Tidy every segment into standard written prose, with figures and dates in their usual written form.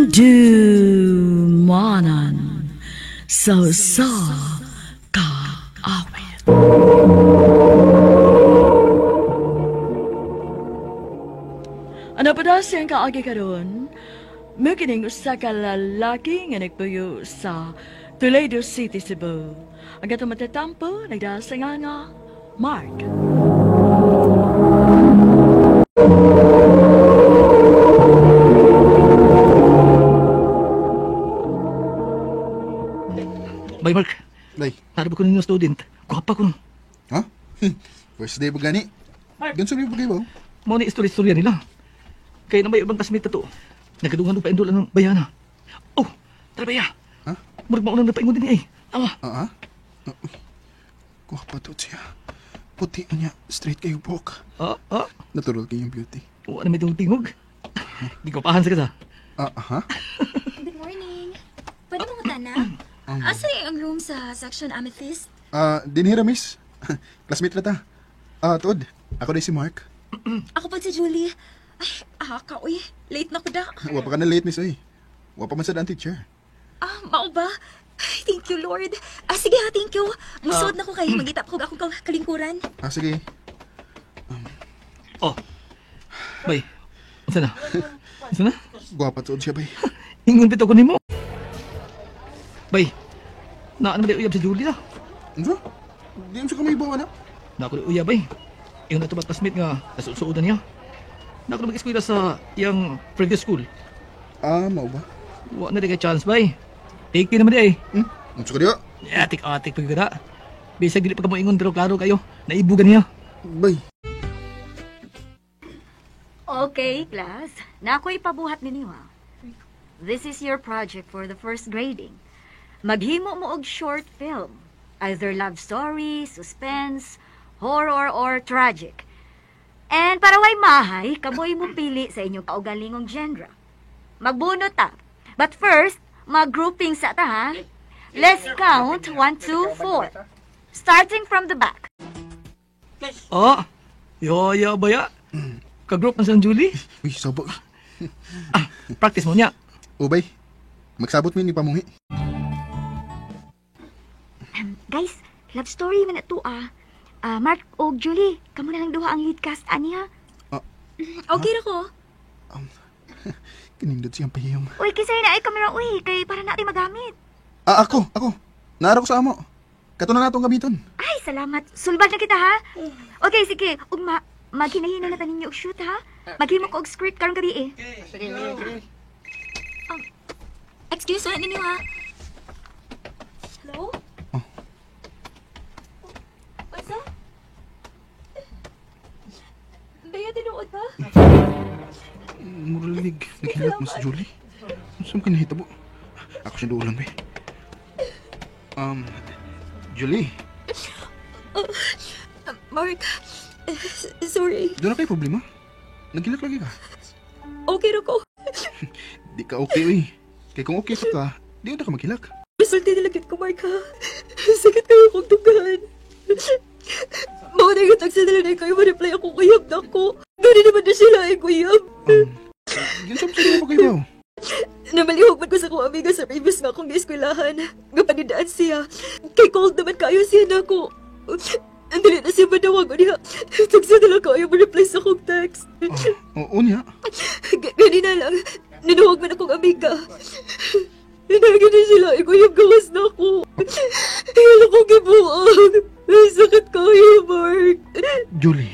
Handumanan sa usa ka awit. Ano pa daw siyang kaagi karon? Mukining usa ka lalaki nga nagpuyo sa Toledo City, Cebu. Ang katong matatampo, nagdala sa nga Mark. Bay Mark, Day. nara ba ko ninyo student? Gwapa ko. Ha? First day ba gani? Ganso ba kayo ba? Mao ni istorya-istorya nila. Kaya na may ibang classmate na to. Nagkadungan pa indol ng bayana. Oh, tara baya. Ha? Murag maunang napaingon din eh. Awa. Ah, ah? Kuha pa to siya. Puti na niya. Straight kayo buhok. Ah, ah. Natural kayong beauty. Wa na may tingog. Di ko pahan sa kasa. Ah, aha? Good morning. Pwede mo na? Asa ang room sa section Amethyst? Ah, dinhira miss. Classmate na ta. Ah, tuod. Ako day si Mark. Ako pa si Julie. Ay, ka, uy. Late na ko da. Wa pa ka na late miss oy. Wa pa man sad ang teacher. Ah, mao ba? Ay, thank you, Lord. Ah, sige ha, thank you. Musod na ko kay magitap ko akong kalingkuran. Ah, sige. Oh. Bay. Unsa na? Unsa na? Gwapa tuod siya bay. Ingon bitaw ko nimo. Bay. Na ano ba di uyab si Julie ah? Ano? Di mo siya kami ibaw, anak. Na ako di uyab ay. Ingon na ito ba classmate nga nasuod-suodan niya. Na ako na mag-eskwela sa iyang previous school. Ah, mao ba? Wa na di kay chance bay. Take naman di ay. Hmm? Unsa ka diha? Atik-atik pag gada. Bisag dili pa ka mo ingon pero klaro kayo. Naibugan niya. Bay. Okay, class. Nako'y pabuhat ninyo ha. This is your project for the first grading. Maghimo mo og short film. Either love story, suspense, horror, or tragic. And para way mahay, kamoy mo pili sa inyong kaugalingong genre. Magbunot ta. But first, mag-grouping sa ta ha. Let's count 1, 2, 4. Starting from the back. Ah, yo baya. Kagroup man sa Julie. Uy, sabo. Ah, practice mo niya. O bay. Magsabot mi ni pamuhi. Guys, love story man na to ah. Ah, Mark og Julie, kamo na lang duha ang lead cast ani ha. Okay ra ko. Kinindot siyang pahiyom. Uy, kisay na ay kamera uy, kay para natin magamit. Ah, ako, ako. Naara ko sa amo. Kato na natong gamiton. Ay, salamat. Sulbad na kita ha. Okay, sige. Ugma, maghinahina na ta ninyo og shoot ha. Maghimo ko og script karong gabi eh. Excuse na ninyo ha. Hello? Oh. Unsa? Bea, tinuod ba? Muralig, naghilat mo si Julie. Saan ka nahitabo? Ako siya duulan, bay. Julie, Mark, sorry. doon na kayo problema. Naghilak lagi ka. Okay ra ko. Di ka okay, uy. Kaya kung okay pa ka, di na ka maghilak. Resulti nila ko, Mark, ha? Sakit kayo kong tunggahan. Mao na yung tagsa nila na kayo ma-reply ako kuyab na ko. Gani naman na sila ay kuyab. Yun sa mo kayo ba? Namalihog man ko sa akong amiga sa previous nga akong eskwelahan. Nga panidaan siya. Kay cold naman kayo siya na ako. Ang dili na siya manawag niya. Tagsa nila kayo ma-reply sa akong text. Oh, oo niya. Gani na lang. Nanawag man akong amiga. Hinagi na sila, ikuyab gawas na ako. Hilo ko gibuang. Ay, sakit kayo, Mark. Julie.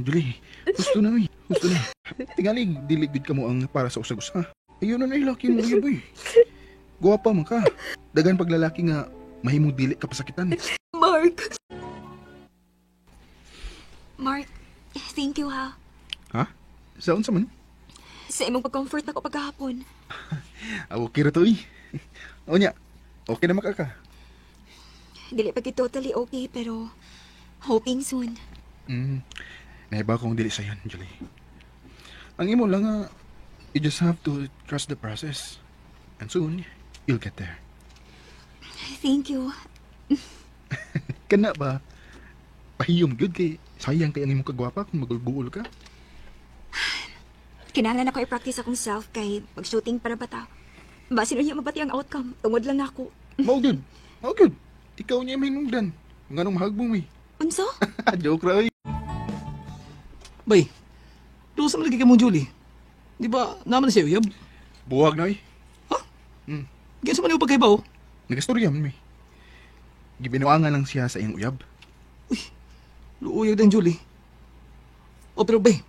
Julie, gusto na, uy. Gusto na. Tingali, dili gud ka mo ang para sa usag-usa. Ayun na ilaki mo, uy, boy. Guwapa man ka. Dagan paglalaki nga, mahimong dili ka pasakitan. Mark. Mark, thank you ha. Ha? Sa unsa man? Sa imong pag-comfort nako pagkahapon. Ah, okay ra to, uy. O niya, okay na makaka. Dili pa gid totally okay pero hoping soon. Naiba kong dili sayon, Julie. Ang imo lang nga, you just have to trust the process. And soon, you'll get there. Thank you. Kana ba? Pahiyom gyud kay sayang kay ang imong kagwapa kung magulguol ka. Kinahanglan ako i-practice akong self kay mag-shooting para bata. Basin unya mabati ang outcome. Tungod lang nako. Mao gyud. Mao gyud. Ikaw niya may nungdan. Nganong mahagbong mi. Unsa? Joke ra oy. Bay, doon sa malagi ka mong Julie. Di ba, naman na siya uyab? Buwag na oy. Ha? Hmm. Ganyan sa man yung pagkaibaw. Nagastorya man mi. Gibinuangan lang siya sa iyang uyab. Uy, luuyag din Julie. O pero bay,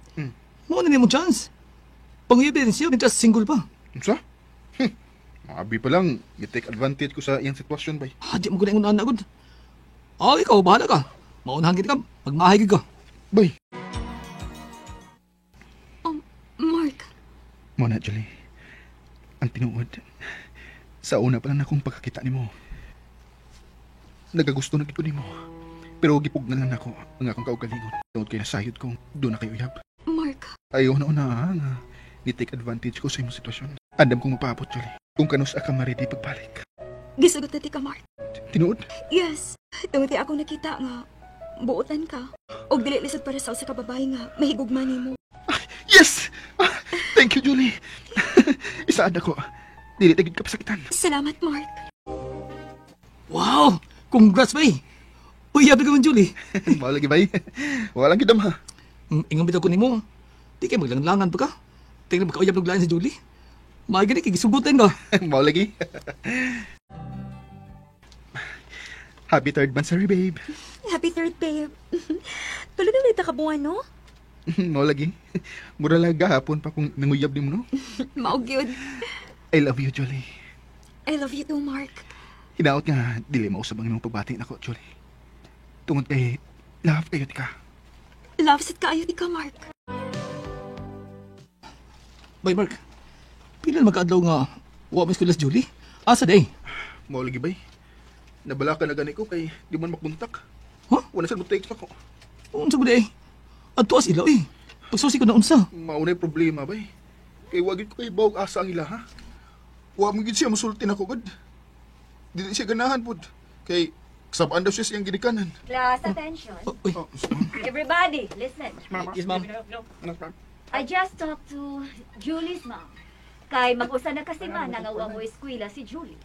mao na nimo chance. Panguyab din siya, mientras single pa. Unsa? Abi pa lang, i-take advantage ko sa iyang sitwasyon bay. Ah, di mo ko na ingon na gud. Ah, ikaw, bahala ka. Maunahan gid ka, magmahay gid ka. Bay. Mark, Mo na, Julie. Ang tinuod, sa una pa lang akong pagkakita nimo. Nagagusto na gid ko nimo. Pero gipugnan lang nako ang akong kaugalingon. Tungod kay nasayod kong doon na kayo uyab. Mark, Ayaw na una ha, nga ni-take advantage ko sa imong sitwasyon. Andam kong mapaabot, Julie. Kung kanus ka ma-ready pagbalik. Gisugot na ti ka, Mark. Tinuod? Yes, tungod kay akong nakita nga buotan ka. Og dili lisod para sa usa ka babae nga mahigugma nimo. Yes! Ah, thank you, Julie. Isaad ako. Dili ta gid ka pasakitan. Salamat, Mark. Wow! Congrats, bay! Uyab ka man, Julie. Mao lagi bay. Wala lang gid ha. Ingon bitaw ko nimo. Di kay maglanglangan pa ka. Tingnan magkauyab og lain si Julie. Maay gani kay gisugutan ka. Mao lagi. Happy third monthsary, babe. Happy third, babe. Tulo na ulit ka buwan, no? Mao lagi. Mura lang gahapon pa kung nanguyab nimo, no? Mao gyud. I love you, Julie. I love you too, Mark. Hinaot nga, dili mausab ang imong pagbati nako, Julie. Tungod kay love kayo ka. Love sad kaayo ti ka, Mark. Bay, Mark. Pila na magkaadlaw nga wa mo eskwela si Julie? Asa day? Mao lagi bay. Nabala ka na gani ko kay di man makontak. Huh? Wala sad mo text nako. Unsa ba day? Adto as ila eh. Pagsusi ko na unsa. Mao na problema bay. Kay wa gid ko kay bawog asa ang ila ha. Wa mo gid siya mosulti nako gud. Dili siya ganahan pud. Kay kasabaan daw siya sa iyang ginikanan. Class, attention. Oh, uy. Oh, Everybody, listen. Yes, ma'am. I just talked to Julie's mom. Kay mag-usa na kasi man nga wa mo eskwela si Julie.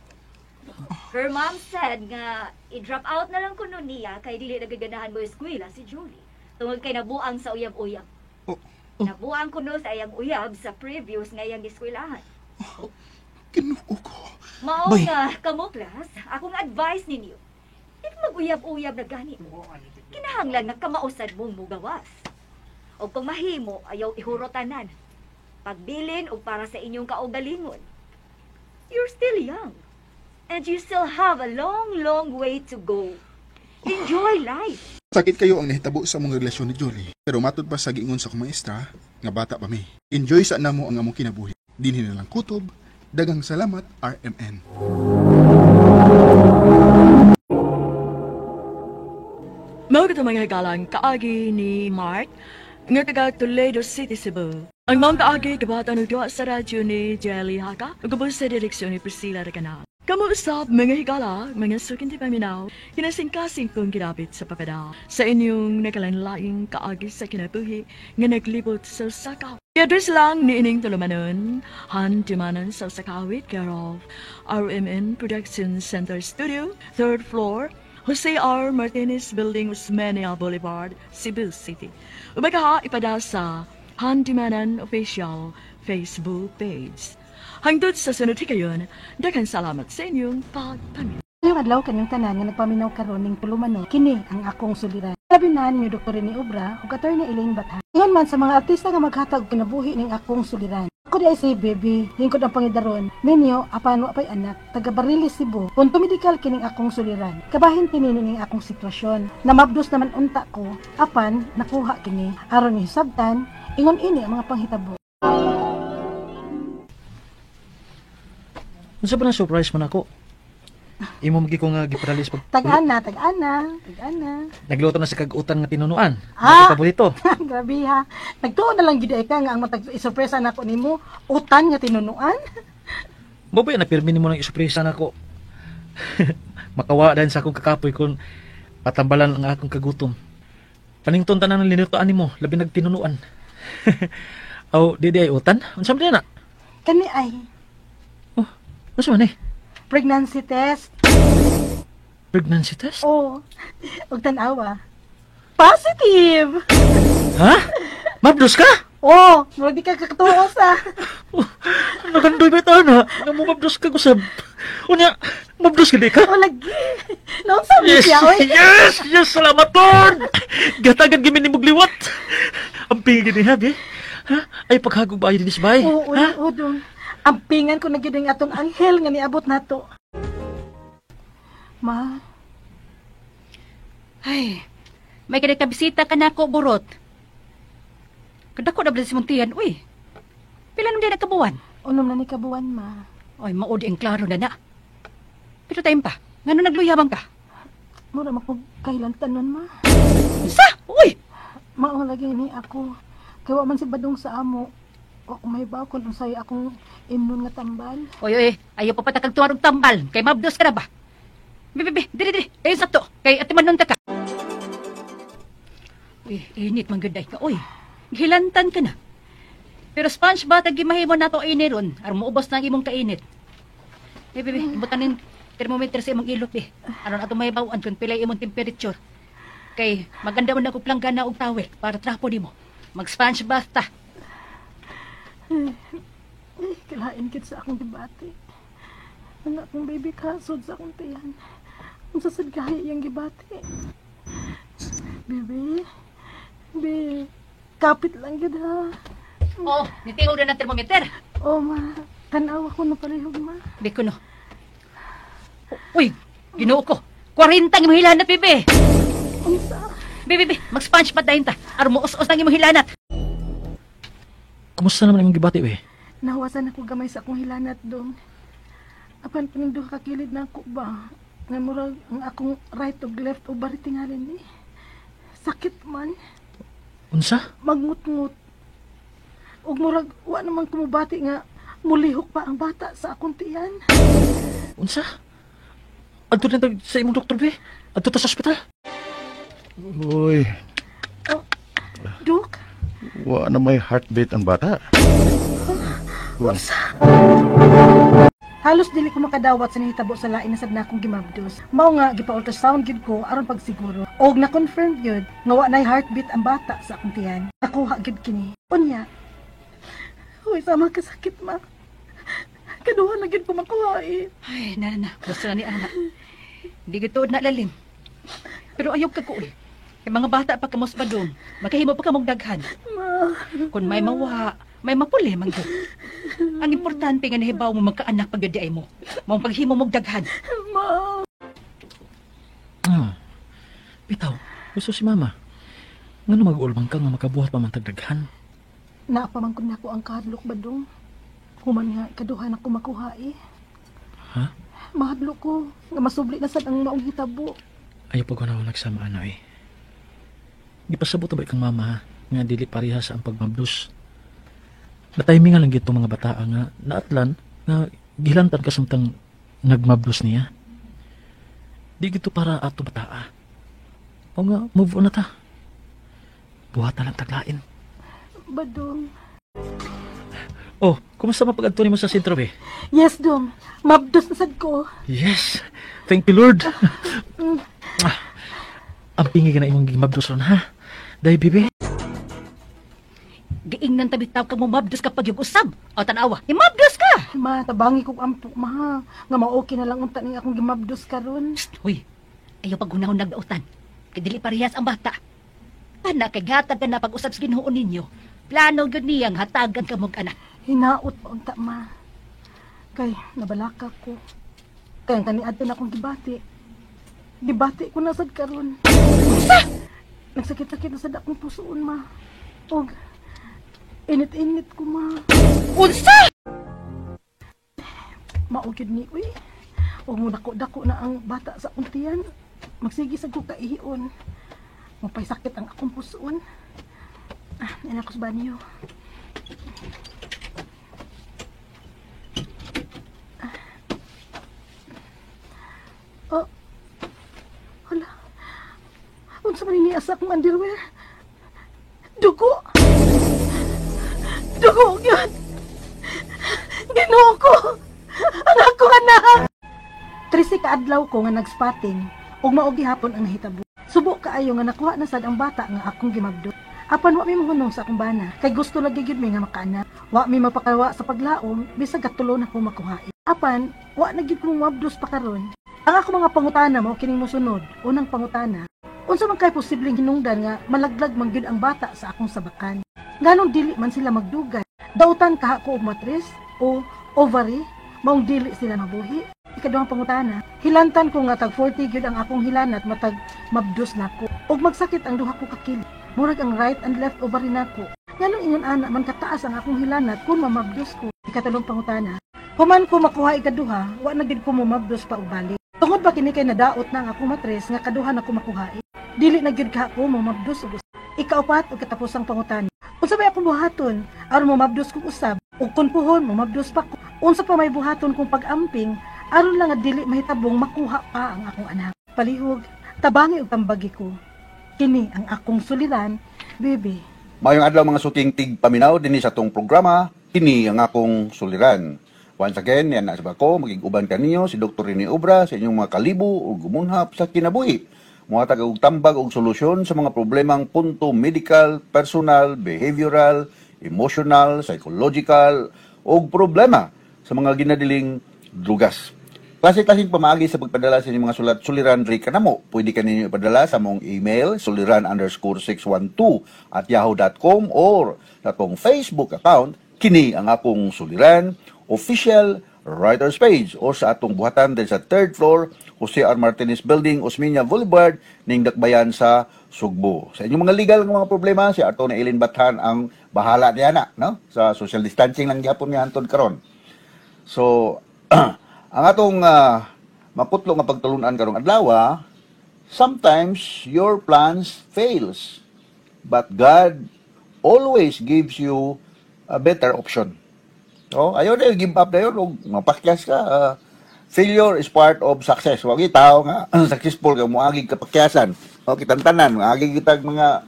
Her mom said nga i-drop out na lang kuno niya kay dili nagaganahan mo eskwela si Julie. Tungod kay nabuang sa uyab-uyab. Oh. Nabuang kuno sa iyang uyab sa previous nga iyang eskwelahan. Ginoo ko. Mao Bay. nga kamo class, akong advice ninyo. If mag-uyab-uyab na gani mo, kinahanglan nga kamausad mong mugawas. O kung mahimo, ayaw ihurotanan. Pagbilin og para sa inyong kaugalingon. You're still young. And you still have a long, long way to go. Enjoy life. Sakit kayo ang nahitabo sa among relasyon ni Julie. Pero matud pa sa giingon sa akong maestra, nga bata pa mi. Enjoy sa namo ang among kinabuhi. Dinhi na lang kutob. Daghang salamat, RMN. Mao kato mga higalang kaagi ni Mark nga taga Toledo City, Cebu. Ang mga kaagi kabatan og duwa sa radyo ni Jelly Haka ug ubos sa direksyon ni Priscilla Recanal. Kamo usab mga higala, mga suking ti paminaw, kinasingkasing kong ginapit sa papada sa inyong nakalanlaing kaagi sa kinabuhi nga naglibot sa sakaw. I-address lang ni ining tulumanon, Han Timanan sa Sakawit, care of RMN Production Center Studio, 3rd floor, Jose R. Martinez Building, Osmeña Boulevard, Cebu City. Umagaha ipada sa Handimanan Official Facebook page. Hangtod sa sunod higayon, daghang salamat sa inyong pagpaminaw. Ngayong adlaw kanyang tanan nga nagpaminaw karon ning tulumanon, kini ang akong suliran. Labi na ninyo Dr. Rene Obra ug Attorney Elaine Bathan. Ingon man sa mga artista nga maghatag og kinabuhi ning akong suliran. Ako di ay si Baby, lingkod ang pangidaron, minyo apan wa pay anak, taga Barili, Cebu. Punto medikal kining akong suliran. Kabahin kini ning akong sitwasyon. Namabdos naman unta ko, apan nakuha kini. Aron ni hisabtan, ingon ini ang mga panghitabo. Unsa ba na surprise man ako? Imo magi ko nga giparalis pag Tag-ana, tag-ana, tag-ana. Nagluto na sa kag-utan nga tinunuan. Ah! Ah! Paborito. Grabe ha. Nagtuon na lang gid ay ka nga ang matag isurpresa nako nimo, utan nga tinunuan. Mo ba napirmi nimo nang isurpresa nako? Makawa dan sa akong kakapoy kung patambalan ang akong kagutom. Panington tanan ng linutoan nimo, labi nagtinunuan. Aw, di di ay utan? Unsa man na? Kani ay Oh, unsa man eh? Pregnancy test. Pregnancy test? Oh, ug tan-awa. Positive! Ha? Mabdos ka? Oh, murag di ka kakatuo sa. Oh, nakandoy ba ito na? Nga mo mabdos ka kusab. Unya, mabdos ka di ka? Oh, lagi. Naunsa man Yes! siya, oy. Yes! Yes! Salamat, Lord! Gatagan gimi ni Mugliwat. Ang pingin ni Habi. Ha? Ay, paghagog ba ay dinis bay? Oo, Ha? oo, dong. Ang pingan ko na gyud ang atong anghel nga niabot nato. Ma, Ay, may kada kabisita ka na ako, burot. Kadako na ba si Muntian, uy. Pila naman din nagkabuwan? Unom na ni kabuwan, ma. Oy, maudi ang klaro na na. Pero time pa, ngano nagluyabang ka? Mura man kog kahilantanon, ma. Sa! Uy! Mao lagi ni ako. Kay wa man si Badong sa amo. Wa ko mahibaw kung unsay akong imnon nga tambal. Oy, oy, ayaw pa patakag tuwarog tambal. Kay mabdos ka na ba? Be, be, be, dili, dili. Kayo sakto. Kay atiman nun ta ka. Uy, init man gud ka. Uy, gilantan ka na. Pero sponge bath ang gimahimo nato ini ron. Aron moubos na ang imong kainit. Be, be, be, ibutan ning thermometer sa imong ilot, be. Aron ato mahibaw-an kung pilay imong temperature. Kay maganda man ako planggana og towel para trapo nimo. Mag sponge bath ta. Ay, kalain kit sa akong gibati. Ang akong baby kasod sa akong tiyan. Unsa sad gahi iyang gibati? Baby, baby, kapit lang gid ha. Oh, nitingaw na ng thermometer. Oh, ma, tanaw ako na palihog, ma. Be kuno. Uy, Ginoo ko. 40 ang imong hilanat, bebe. Unsa? Bebe, bebe, mag-sponge bath dayon ta. Aron mo us-us ang imong hilanat. Kumusta naman imong gibati, we? Nahuwasan ako gamay sa akong hilanat dong. Apan kining duha ka kilid na ako ba? Nga murag ang akong right ug left o bari tingali ni. Sakit man, Unsa? Magngut-ngut. Ug murag wa naman kumubati nga mulihok pa ang bata sa akong tiyan. Unsa? Adto na tag sa imong doktor, be? Adto ta sa ospital? Uy, Dok, wa na may heartbeat ang bata. Halos dili ko makadawat sa nahitabo sa lain na sad na akong gimabdos. Mao nga gipa-ultrasound gyud ko aron pagsiguro. Og na-confirm gyud nga wa nay heartbeat ang bata sa akong tiyan. Nakuha gyud kini. Unya. Uy, sama kasakit, ma. Kaduha na gyud ko makuha eh. Ay, na, na. Gusto na ni Ana. Hindi gituod na lalim. Pero ayaw ka ko, uy. Kay mga bata pa kamos pa dong. Makahimo pa kamong daghan. Ma. Kung may mawa, may mapuli man gud. Ang importante nga nahibaw mo magkaanak pag ay mo. Mao paghimo mong daghan. Ma. Ah. Bitaw, gusto si mama. Ngano mag-ulbang ka nga makabuhat pa man tag daghan? Naa pa man kun nako ang kahadlok, Badong. Human nga kaduha na ko makuha eh. Ha? Mahadlok ko nga masubli na sad ang maong hitabo. Ayaw pag na nagsama ana eh. Gipasabot na ba ikang mama ha? Nga dili parehas ang pagmabdos. Na-timing nga lang gito mga bataa nga naatlan nga gilantan ka samtang nagmabdos niya. Di gito para ato bataa. O nga, move on na ta. Buhat na lang taglain. Badong. Oh, kumusta mapag-adto nimo sa sentro be? Yes, dong. Mabdos na sad ko. Yes! Thank you, Lord! Ah, ang pingi ka na imong gimabdos ron, ha? Dahil, bibi. Giingnan ta bitaw ka mo mabdos ka pag usab. O tanawa, himabdos ka. Ma, tabangi kog ampo, ma. Nga ma-okay na lang unta ning akong gimabdos karon. Psst, huy. Ayaw pag hunahon nagdautan. Kay dili parehas ang bata. Ana kay gatag ka na pag-usab sa Ginoo ninyo. Plano gyud niyang hatagan ka mong anak. Hinaot pa unta, ma. Kay nabalaka ko. Kay ang kaniadto na akong gibati. Gibati ko na sad karon. Unsa? Nagsakit-sakit na sad akong pusoon, ma. Og init-init ko, ma. Unsa? Mao gyud ni, uy. Og mo dako-dako na ang bata sa akong tiyan. Magsige sad ko kaihion. Mapay sakit ang akong pusoon. Ah, ina ko sa banyo. Ah. Oh. Hala. Unsa man niya sa akong underwear? Dugo! Dugo yun! Ginoo ko! Ang akong anak! 13 ka adlaw ko nga nag-spotting ug mao gihapon ang nahitabo. Subo kaayo nga nakuha na sad ang bata nga akong gimabdo. Apan wa mi mohunong sa akong bana kay gusto lagi gyud mi nga makaanak. Wa mi mapakawa sa paglaom bisag katulo na ko makuhain. Apan wa na gyud ko mabdos pa karon. Ang ako mga pangutana mao kining mosunod. Unang pangutana, unsa man kay posibleng hinungdan nga malaglag man gyud ang bata sa akong sabakan? Nganong dili man sila magdugay? Dautan kaha ko og matres o ovary maong dili sila mabuhi? Ikaduhang pangutana, hilantan ko nga tag 40 gyud ang akong hilanat matag mabdos nako ug magsakit ang duha ko ka kilid. Murag ang right and left ovary nako. Nganong ingon ana man kataas ang akong hilanat kun mamabdos ko? Ikatulong pangutana, human ko makuha ikaduha, wa na gid ko momabdos pa og balik. Tungod ba kini kay nadaot na ang akong matres nga kaduha na ko makuha? Dili na gyud ka ko momabdos og usab. Ikaupat ug katapusang pangutana, unsa may akong buhaton aron momabdos kog usab? Ug kun puhon momabdos pa ko, unsa pa may buhaton kung pag-amping aron lang nga dili mahitabong makuha pa ang akong anak? Palihog, tabangi og tambagi ko. Kini ang akong suliran, baby. Maayong adlaw, mga suking tig paminaw dinhi sa atong programa, kini ang akong suliran. Once again, yan na sa ko, magig-uban kaninyo si Dr. Rene Obra sa inyong mga kalibo ug gumunhap sa kinabuhi. Muhatag og tambag og solusyon sa mga problemang punto medical, personal, behavioral, emotional, psychological ug problema sa mga ginadiling drugas. Klase-klaseng pamaagi sa pagpadala sa inyong mga sulat suliran diri kanamo. Pwede ka ninyo ipadala sa among email suliran_612@yahoo.com or sa atong Facebook account, kini ang akong suliran official writers page, o sa atong buhatan din sa third floor, Jose R. Martinez Building, Osmeña Boulevard, ning Dakbayan sa Sugbo. Sa inyong mga legal nga mga problema, si Atty. Eileen Bathan ang bahala niya na, no? Sa social distancing lang gyapon niya hantod karon. So, ang atong maputlo nga pagtulunan karong adlaw, sometimes your plans fails, but God always gives you a better option. So, ayaw na give up na yun, ug mapakyas ka. Failure is part of success. Wag tao nga successful ka moagi kapakyasan. O kitantanan, moagi kitag mga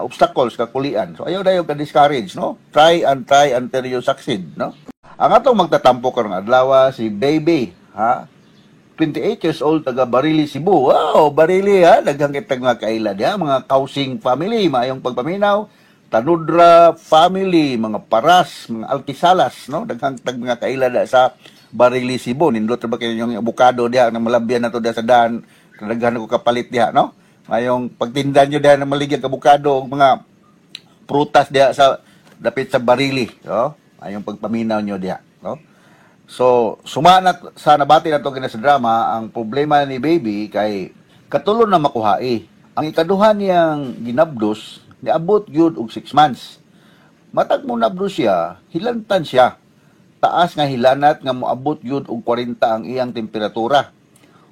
obstacles kakulian. So ayaw dayon ka discourage, no? Try and try until you succeed, no? Ang atong magtatampo karong adlaw si Baby, ha? 28 years old, taga Barili, Cebu. Wow, Barili ha, daghang kitag mga kaila diha, mga Kausing family, maayong pagpaminaw. Tanudra family, mga Paras, mga Alquisalas, no? Daghang tag mga kaila da sa Barili, Cebu. Nindot ra ba kayo yung abukado diha na malabyan na to diha sa daan. Daghan ko kapalit diha, no? Mayong pagtinda nyo diha na maligyag abukado og mga prutas diha sa dapit sa Barili, no? Ayong pagpaminaw nyo diha, no? So, suma na sa nabati na to kina sa drama, ang problema ni Baby kay katulo na makuhai. Ang ikaduha niyang ginabdos, niabot gyud og 6 months. Matag mo nabdos siya, hilantan siya. Taas nga hilanat nga moabot gyud og 40 ang iyang temperatura.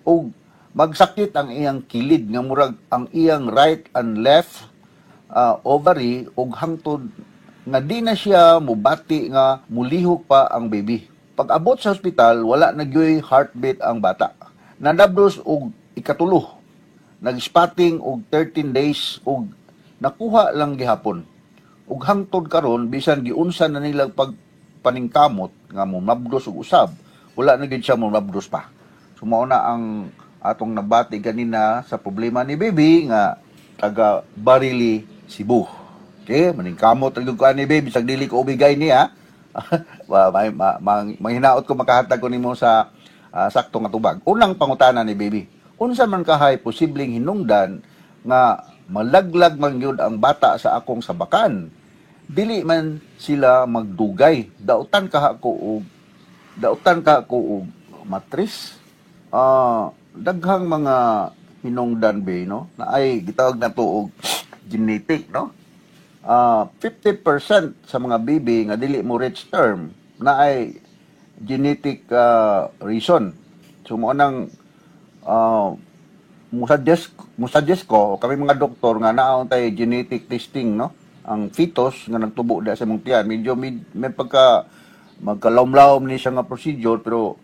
Ug magsakit ang iyang kilid nga murag ang iyang right and left ovary ug hangtod nga di na siya mubati nga mulihok pa ang baby. Pag abot sa ospital, wala na gyoy heartbeat ang bata. Nanabdos og ikatulo. Nag-spotting og 13 days ug nakuha lang gihapon. Ug hangtod karon bisan giunsa na nila pagpaningkamot nga momabdos og usab, wala na gyud siya momabdos pa. So mao na ang atong nabati ganina sa problema ni baby nga taga Barili, Cebu. Okay, maningkamot ra gyud ko ani baby bisag dili ko ubigay niya. Manghinaot ko makahatag ko nimo sa sakto nga tubag. Unang pangutana ni baby, unsa man kahay posibleng hinungdan nga malaglag man gyud ang bata sa akong sabakan? Dili man sila magdugay. Dautan ka ko og matris. Daghang mga hinungdan be, no, na ay gitawag na to og genetic, no? 50% sa mga baby nga dili mo reach term na ay genetic reason. So mo nang musuggest ko kami mga doktor nga naa tay genetic testing, no? Ang fetus nga nagtubo da sa imong tiyan, medyo may pagka magkalawm-lawm ni siya nga procedure, pero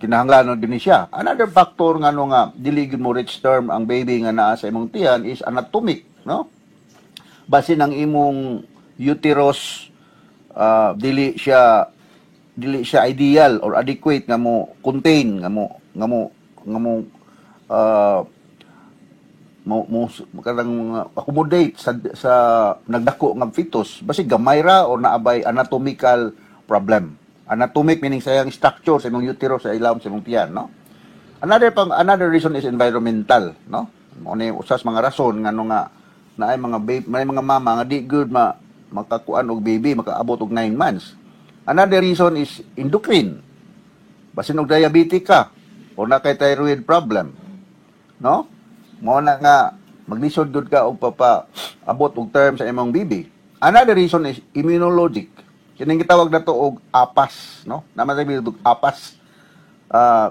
Kinahanglanon din ni siya. Another factor nga no nga dili gyud mo reach term ang baby nga naa sa imong tiyan is anatomic, no? Basin ang imong uterus, dili siya ideal or adequate nga mo contain nga mo mo mo kanang accommodate sa nagdako nga fetus, basig gamay ra or naabay anatomical problem. Anatomic meaning sa iyang structure sa imong uterus sa ilawom sa imong tiyan, no? Another reason is environmental, no? Mao ni usa sa mga rason ngano nga naay mga babe, may mga mama nga di good ma makakuan og baby, makaabot og 9 months. Another reason is endocrine. Basin og diabetic ka o na kay thyroid problem, no? Mao na nga maglisod gud ka og papa abot og term sa imong baby. Another reason is immunologic. Kining gitawag nato og APAS, no? Naman tayo og APAS.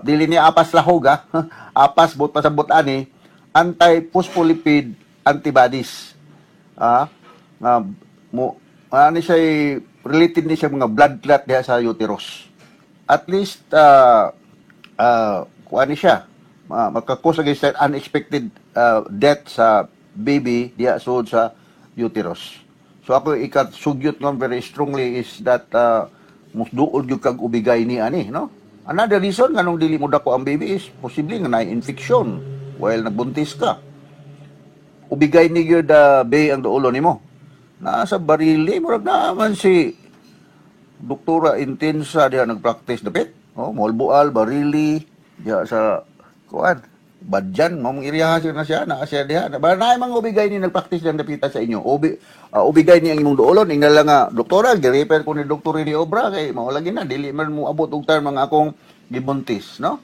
Dili ni apas lahog ha. APAS but pasabot ani anti-phospholipid antibodies. Nga mo ani siya, related ni siya mga blood clot diha sa uterus. At least kuan ni siya, maka-cause against that unexpected death sa baby diha sud sa uterus. So ako ikat sugyot nga very strongly is that mas duol gyud kag OB-GYN ni ani, no? Another reason nganong dili mo dako ang baby is posible nga naay infection while nagbuntis ka. OB-GYN ni gyud bay ang duolo nimo. Naa sa Barili, murag naa man si Doktora Intensa diha nagpractice dapit. Oh, Moalboal, Barili, diha sa kuan. Badyan, mong iriyaha siya na siya, naa siya diha. Ba naay mga OB-GYN ni nagpractice diyan dapita sa inyo. OB-GYN ni ang imong duolon, ingna lang nga doktora, gi-refer ko ni Doktor ni Obra kay mao lagi na dili man mo abot og term ang akong gibuntis, no?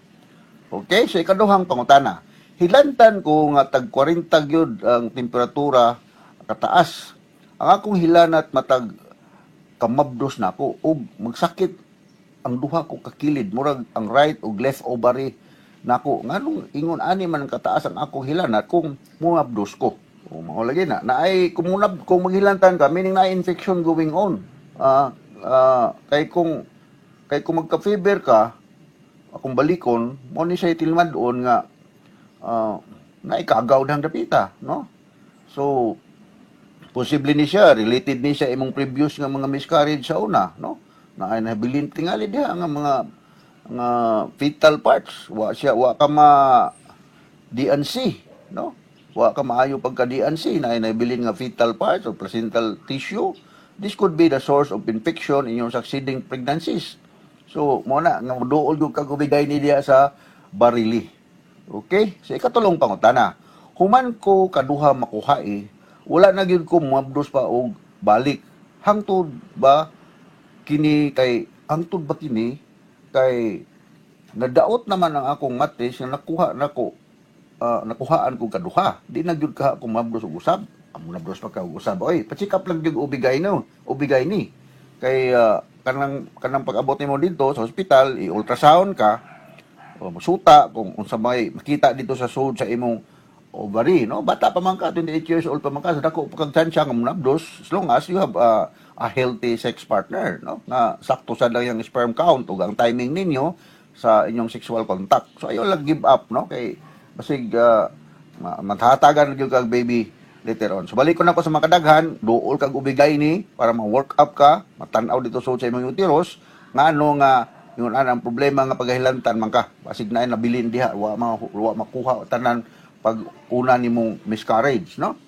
Okay, so ikaduhang pangutana. Hilantan ko nga tag 40 gyud ang temperatura kataas. Ang akong hilanat matag kamabdos nako ug magsakit ang duha ko kakilid, murag ang right ug left ovary nako. Nganong ingon ani man ang kataas ang akong hilanat kung mumabdos ko? O mao lagi na naay kumunab kung maghilantan ka, meaning naay infection going on. Kay kung magka-fever ka, akong balikon mo ni siya tilmad-on nga naikagaw dang dapita, no? So posible ni siya related ni siya imong previous nga mga miscarriage sa una, no? Na ay nabilin tingali diha nga mga nga fetal parts, wa siya, wa ka ma D&C, no? Wa ka maayo pagka D&C na ay nabilin nga fetal parts or placental tissue. This could be the source of infection in your succeeding pregnancies. So mo na nga duol gyud kag OB-GYN ni diha sa Barili. Okay, sa ikatulong pangutana. Human ko kaduha makuha, wala na gyud ko mabdos pa og balik. Hangtod ba kini kay nadaot naman ang akong matis nga nakuha nako, nakuhaan ko kaduha. Di na gyud ka ako mabdos og usab. Amo nabdos pa ka og usab. Oy, pa-check up lang gyud OB-GYN, no. OB-GYN ni. Kay kanang kanang pag-abot nimo dito sa hospital, i-ultrasound ka, o musuta kung unsa may makita dito sa sud sa imong ovary, no? Bata pa man ka, 28 years old pa man ka, so dako pa kag tsansa nga munabdos as long as you have a healthy sex partner, no? Nga sakto sa lang yung sperm count ug ang timing ninyo sa inyong sexual contact. So ayaw lang give up, no? Kay basig mathatagan gyud kag baby later on. So balik ko na ko sa mga kadaghan, duol kag OB-GYN ni para ma-work up ka, matanaw dito sa imong uterus, nga ano nga yun ang problema nga paghilantan man ka. Basig na nabilin diha, wa makuha tanan pag una nimong miscarriage, no?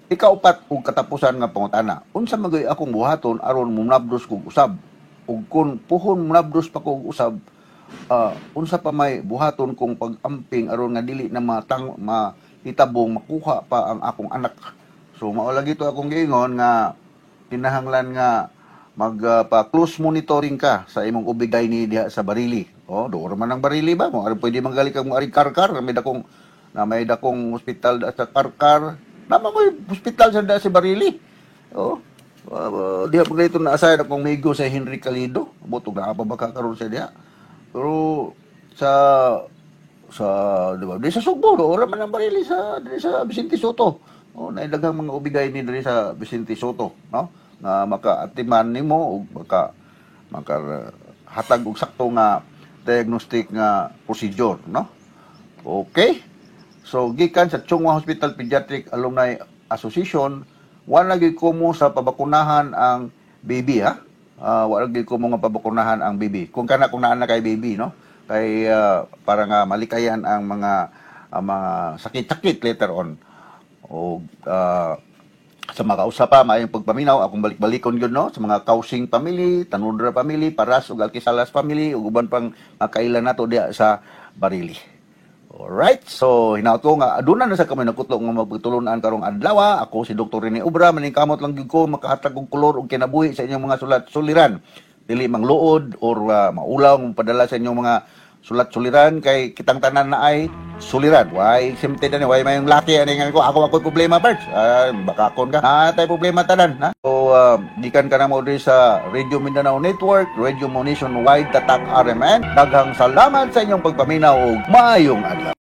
Ikaupat ug katapusan nga pangutana. Unsa man gyud akong buhaton aron munabdos kog usab? Ug kun puhon munabdos pa kog usab, unsa pa may buhaton kong pag-amping aron nga dili na matang mahitabong makuha pa ang akong anak? So mao lagi to akong giingon nga kinahanglan nga mag pa close monitoring ka sa imong OB-GYN ni diha sa Barili. Oh, doon man ang Barili ba mo? Ari pwede manggali kag mo ari Karkar, may dakong hospital da sa Karkar. Nama mo hospital sa da si Barili. Oh. Diha pa dito na asay akong migo sa Henry Calido. Butog na pa ba ka karon sa diha. Pero sa di ba? Di sa Sugbo, ora man ang Barili sa diri sa Vicente Sotto. Oh, naay daghang mga OB-GYN ni diri sa Vicente Sotto, no? Nga makaatiman nimo ug maka maka hatag og sakto nga diagnostic nga procedure, no? Okay? So gikan sa Chong Hua Hospital Pediatric Alumni Association, wala gyud ko sa pabakunahan ang baby, ha. Wala gyud ko mo nga pabakunahan ang baby. Kung kana kung naa na kay baby, no? Kay para nga malikayan ang mga sakit-sakit later on. O sa mga kausa pa, maayong pagpaminaw, akong balik-balikon yun, no? Sa mga Kausing family, Tanudra family, Paras ug Alquisalas family, ug uban pang mga kailan nato diya sa Barili. Alright, so hinaot ko nga aduna na sa kami nagkutlo nga magpagtulunan karong adlaw. Ako si Dr. Rene Obra, maningkamot lang gyud ko makahatag og kolor ug kinabuhi sa inyong mga sulat suliran. Dili mangluod or maulaw ang padala sa inyong mga sulat suliran kay kitang tanan na ay suliran. Why exempted ani, why mayong laki ani nga ko ako ako'y problema parts. Ah, baka akon ka. Ah, tay problema tanan, ha. So gikan ka na mo diri sa Radio Mindanao Network, Radio Mo Nationwide, Tatak RMN. Daghang salamat sa inyong pagpaminaw ug maayong adlaw.